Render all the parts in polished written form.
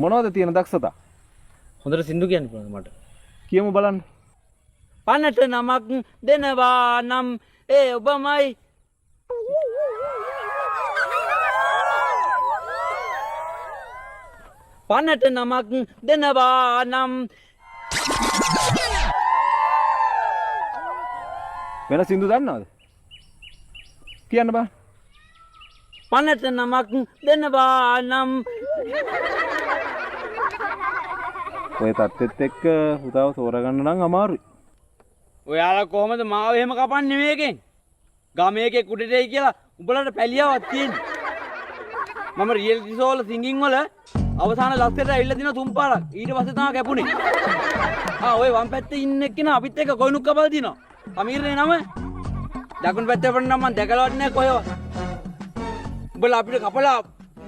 මොනවද තියෙන දක්ෂතා? හොඳට සින්දු කියන්න පුළුවන් මට. කියමු බලන්න. පනට නමක් දෙනවා නම් ඒ ඔබමයි. පනට නමක් දෙනවා නම්. වෙන සින්දු දන්නවද? කියන්න බා. පනට නමක් දෙනවා නම්. ඔය තත්ත්වෙත් එක්ක පුතාව තෝරගන්න නම් අමාරුයි. ඔයාලා කොහමද මාව එහෙම කපන්නේ මේකෙන්? ගමේ එකෙක් උඩට එයි කියලා උඹලට පැලියාවක් තියෙන්නේ. මම රියැලිටි ෂෝ වල සිංගින් වල අවසාන ලස්සට ඇවිල්ලා දින තුන් පාරක්. ඊට පස්සේ තමයි කැපුණේ. ආ ඔය වම් පැත්තේ ඉන්න එක්කෙනා අපිත් එක්ක කොයිනුක් කපලා දිනවා. සමීරනේ නම. දකුණු පැත්තේ වුණ නම් මං දැකලවත් නෑ කොහෙවත්. උඹලා අපිට කපලා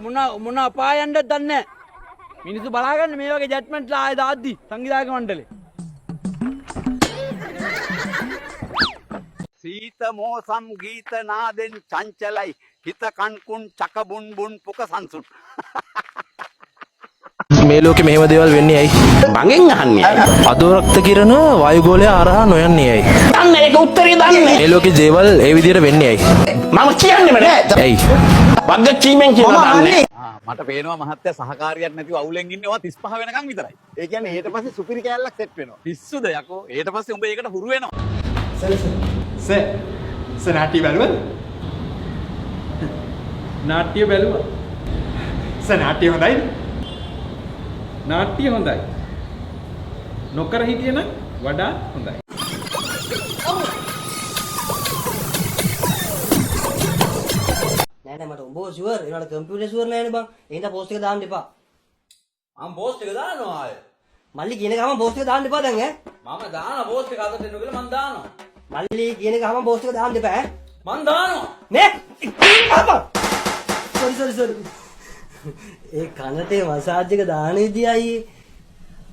මොන මොන අපාය යන්නද දන්නේ නෑ. මිනිස්සු බලාගන්න මේ වගේ ජජ්මන්ට්ලා ආයෙ දාද්දි සංවිධායක මණ්ඩලේ. සීත මෝසම් ගීත නාදෙන් චංචලයි හිත කන්කුන් චකබුන් බුන් පුක සංසුන්. මේ ලෝකෙ මෙහෙම දේවල් වෙන්නේ ඇයි? මගෙන් අහන්නේ ඇයි? අදෝරක්ත කිරණ වායුගෝලය හරහා නොයන්නේ ඇයි? දන්නේ ඒක උත්තරේ දන්නේ. මේ ලෝකේ දේවල් ඒ විදිහට වෙන්නේ ඇයි? මම කියන්නෙම නෑ. ඇයි? වගකීමෙන් කියලා දන්නේ. ආ මට පේනවා මහත්තයා සහකාරියක් නැතිව අවුලෙන් ඉන්නේ ඔයා 35 වෙනකන් විතරයි. ඒ කියන්නේ ඊට පස්සේ සුපිරි කෑල්ලක් සෙට් වෙනවා. පිස්සුද යකෝ? ඊට පස්සේ උඹ ඒකට හුරු වෙනවා. සර් සර් නාට්‍ය බැලුවද? නාට්‍ය බැලුවා. සර් නාට්‍ය හොඳයිද? නාට්‍ය හොඳයි. නොකර හිටියනම් වඩා හොඳයි. නෑ නෑ මට උඹව ෂුවර් ඒ වුණාට කම්පියුටර් ෂුවර් නෑනේ බං. ඒ හින්දා පෝස්ට් එක දාන්න එපා. මම පෝස්ට් එක දානවා ආයෙ. මල්ලි කියන ගමන් පෝස්ට් එක දාන්න එපා දැන් ඈ. මම දාන පෝස්ට් එක අදට එන්න කියලා මං දානවා. මල්ලි කියන ගමන් පෝස්ට් එක දාන්න එපා ඈ. මං දානවා. නේ අපා. Sorry sorry sorry. ඒ කනට ඒ මසාජ් එක දාන විදිය අයියේ.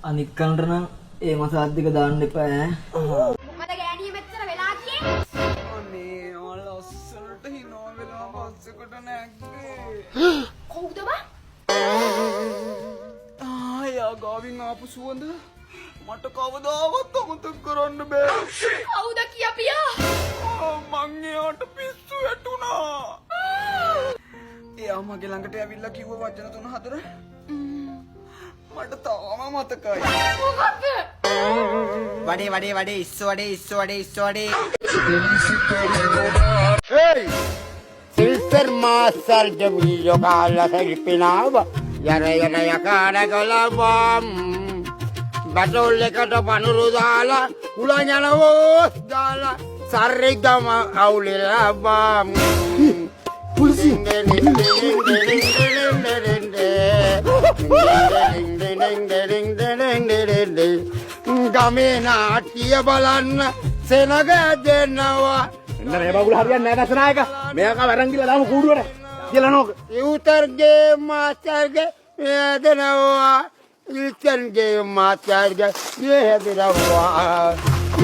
අනික් කනට නම් ඒ මසාජ් එක දාන්න එපා ඈ. මොකද ගෑණිය මෙච්චර වෙලා ගියේ? අනේ ඔයා ලස්සනට හිනා වෙලා බස් එකට නැග්ගේ. කවුද බං? ආ එයා ගාවින් ආපු සුවඳ මට කවදාවත් අමතක කරන්න බෑ. කවුද කියපියා? ආ, මං එයාට පිස්සු වැටුණා. එයා මගේ ළඟට ඇවිල්ලා කිව්ව වචන තුන හතර මට තාම මතකයි. මොකද්ද? වඩේ වඩේ වඩේ ඉස්සෝ වඩේ ඉස්සෝ වඩේ ඉස්සෝ වඩේ. සිල්සර් මාස්ටර් ජමීයෝ කාලා සෙල්පිනාව යර යර යකාර ගලවම් බටෝල් එකට පනුරු දාලා කුලා යනවෝ දාලා සර්රිගම අවුලෙලා බම් පුලිසි. ගමේ නාට්‍ය බලන්න සෙනග දෙනවා. එන්න මේ බබුල හරියන්නේ නෑ දසනායක. මෙයාක වරන් ගිහලා දාමු කූඩුවට. කියලා නෝක. යුතරගේ මාස්ටර්ගේ හැදෙනවා. ඉල්සන්ගේ මාස්ටර්ගේ හැදෙනවා.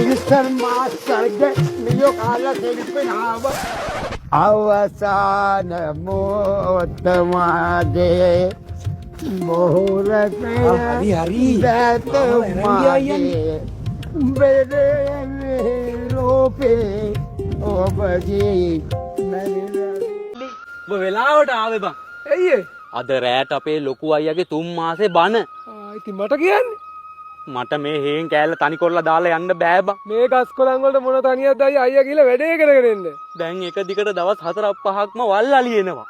ඉල්සන් මාස්ටර්ගේ මියෝ කාලා සෙල්පිනාව. අවසාන මොහොත මාගේ මොහොර හරි හරි. දැත මාගේ බෙරේ රෝපේ ඔබගේ මැරිලා. උඹ වෙලාවට ආවේ බං. ඇයි ඒ? අද රෑට අපේ ලොකු අයියාගේ තුන් මාසේ බන. ආ ඉතින් මට කියන්නේ මට මේ හේන් කෑල්ල තනි කරලා දාලා යන්න බෑ බං. මේ ගස් කොළන් වලට මොන තනියක්ද අයියා අයියා කියලා වැඩේ කරගෙන එන්න. දැන් එක දිගට දවස් 4ක් 5ක්ම වල් අලි එනවා.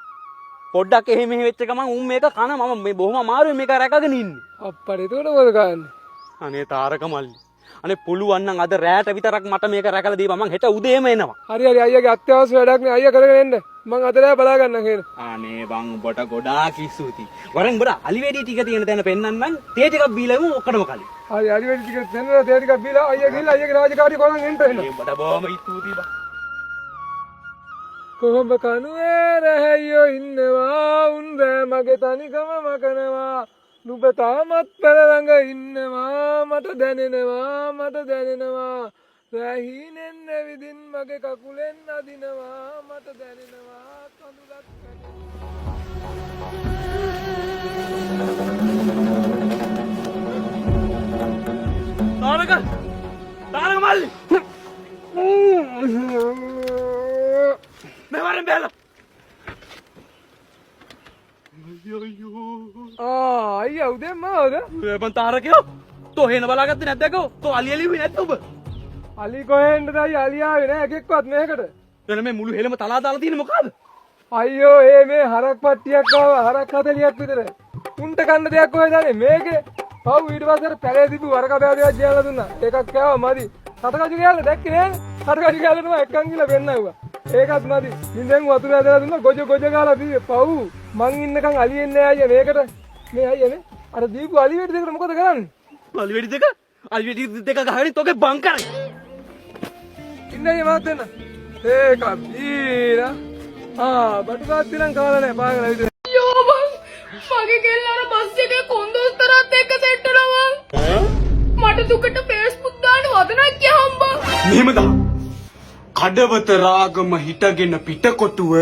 පොඩ්ඩක් එහෙ මෙහෙ වෙච්ච ගමන් උන් මේක කන මම මේ බොහොම අමාරුවෙන් මේක රැකගෙන ඉන්නේ. අප්පට ඒකට මොකද කරන්නේ? අනේ තාරක මල්ලි. අනේ පුළුවන් නම් අද රෑට විතරක් මට මේක රැකලා දීපන්. මං හෙට උදේම එනවා. හරි හරි අයියාගේ අත්‍යවශ්‍ය වැඩක් නේ අයියා කරගෙන එන්න. මං අද රෑ බලා ගන්නම් එහෙනම්. අනේ බං උඹට ගොඩාක් ස්තුතියි. වරෙන් උඹට අලි වෙඩි ටික තියෙන තැන පෙන්නන්නම්. තේ ටිකක් බීලා එමු ඔක්කොටම කලින්. හරි අලි වෙඩි ටික දෙන්න තේ ටිකක් බීලා අයියා ගිහලා අයියාගේ රාජකාරිය කරන් එන්න එහෙනම්. අනේ උඹට බොහොම ස්තුතියි බං. කොහොඹ කනුවේ රැහැයෝ ඉන්නවා උන් රෑ මගේ තනිකම මකනවා නුඹ තාමත් පෙර ළඟ ඉන්නවා මට දැනෙනවා මට දැනෙනවා රෑ හීනෙන් ඇවිදින් මගේ කකුලෙන් අදිනවා මට දැනෙනවා කඳුලක් කැඩෙනවා. තාරක තාරක මල්ලි මේ වරෙන් බැලලා. ආ අයියා උදෙන්ම ආවද? මං තාරකයෝ තෝ හේන බලාගත්තේ නැද්ද යකෝ? තෝ අලි අලි වුනේ නැද්ද ඔබ? අලි කොහෙන්ද අයියා? අලි ආවේ නෑ එකෙක්වත් මේකට. එන මේ මුළු හෙලම තලා දාලා තියෙන්නේ මොකಾದ? අයියෝ ඒ මේ හරක් පට්ටියක් ආවා, හරක් 40ක් විතර. උන්ට කන්න දෙයක් කොහෙද අනේ මේකේ? පව් ඊට පස්සේ අර පැලේ තිබු වරක බෑදයක් ජීලා දුන්නා. ඒකක් කෑවා මදි. කටකජු කෑල්ල දැක්කේ නෑනේ. කටකජු කෑල්ල තමයි එක්කන් ගිහලා පෙන්නවුවා. ඒකත් මදි. මින්දෙන් වතුර ඇදලා දුන්නා ගොජ ගොජ ගාලා බීවේ. පව් මං ඉන්නකන් අලි එන්නේ නෑ අයියා මේකට. මේ අයියා මේ අර දීපු අලි වෙඩි දෙකට මොකද කරන්නේ? අලි වෙඩි දෙක? අලි වෙඩි දෙක ගහගෙන තෝගේ බං කරේ. ඉන්න අයියා මාත් දෙන්න. ඒක බීලා. ආ බටු කාත්ති නම් කාලා නෑ පාගලා විතර. අයියෝ බං මගේ කෙල්ල අර බස් එකේ කොන්දොස්තරත් එක්ක සෙට් වුණා බං. මට දුකට ෆේස්බුක් දාන්න වදනක් කියහම් බං. මෙහෙම දා කඩවත රාගම හිටගෙන පිටකොටුව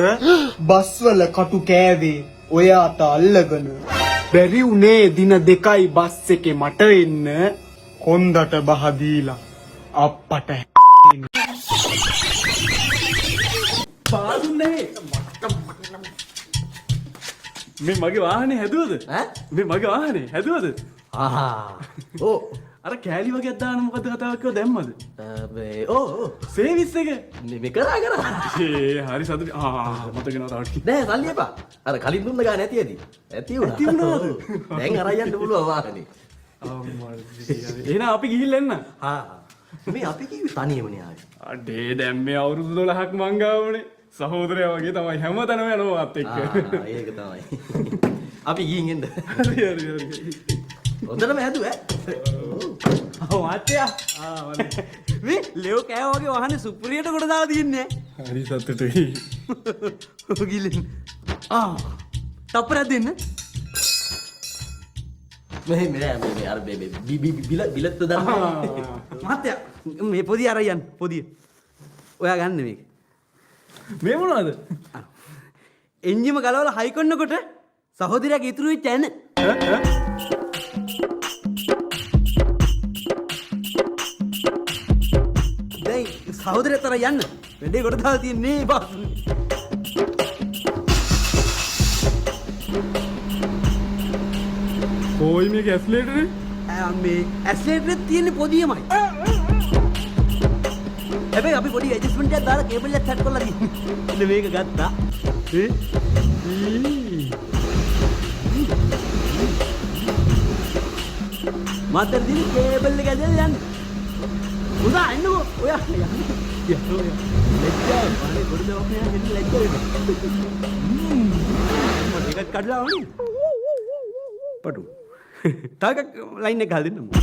බස්වල කටු කෑවේ ඔය අත අල්ලගෙන. බැරි උනේ දින දෙකයි බස් එකේ මට එන්න කොන්දට බහ දීලා අප්පට. පාදුන්නේ මේ මගේ වාහනේ හැදුවද? ඈ? මේ මගේ වාහනේ හැදුවද? ආහා. ඔව්. අර කෑලි වගේක් දාන මොකද්ද කතාවක් කිව්වා දැම්මද? මේ ඔව් ඔව්. සේවිස් එක. මේ කරා කරා. ඒ හරි සතුටු. ආ මතක නෑ තව ටිකක්. නෑ සල්ලි එපා. අර කලින් දුන්න ගාන ඇති ඇති. ඇති වුණා. ඇති වුණාද? දැන් අරන් යන්න පුළුවන් වාහනේ. අම්මා එහෙනම් අපි ගිහිල්ලා එන්න. හා. මේ අපි කිව්වේ තනියමනේ ආවේ. අඩේ දැන් මේ අවුරුදු 12ක් මං ගාවනේ. සහෝදරයා වගේ තමයි හැමතැනම යනවා මාත් එක්ක. ආ ඒක තමයි. අපි ගිහින් එන්න. හරි හරි හරි. හොඳටම හැදුවා ඈ. ඔව් මහත්තයා. මේ ලෙව් කෑවා වගේ වහනේ සුප්‍රියට කොට දාලා තියන්නේ. හරි සතුටුයි. ඔව් ගිලින්. ආ තප්පරයක් දෙන්න. මේ මේ මේ අර මේ බි බි බිල බිලත් දාන්න. මහත්තයා මේ පොදිය අරන් යන්න පොදිය. ඔයා ගන්න මේක. මේ මොනවද? එන්ජිම ගලවලා හයි කරනකොට සහෝදරයාගේ ඉතුරු වෙච්ච ඇන. දැන් සහෝදරයාත් අරන් යන්න. වැඩේ කොට දාලා තියන්නේ බස්. කොයි මේක ඇස්ලේටරේ? මේ ඇස්ලේටරේ තියෙන පොදියමයි. හැබැයි අපි පොඩි ඇඩ්ජස්ට්මන්ට් එකක් දාලා කේබල් එකක් සෙට් කරලා තියෙන්නේ. ඉන්න මේක ගත්තා. ඈ මාතර දින කේබල් එක ඇදලා යන්න. උදා එන්නකෝ ඔයා යන්න. යන්න ඔයා. ලැජ්ජාව අනේ පොඩි දවස් නෑ එන්න ලැජ්ජ වෙනවා. මට එකක් කඩලා වුණේ. පටු. තව එකක් ලයින් එක ගහලා දෙන්නම්කෝ.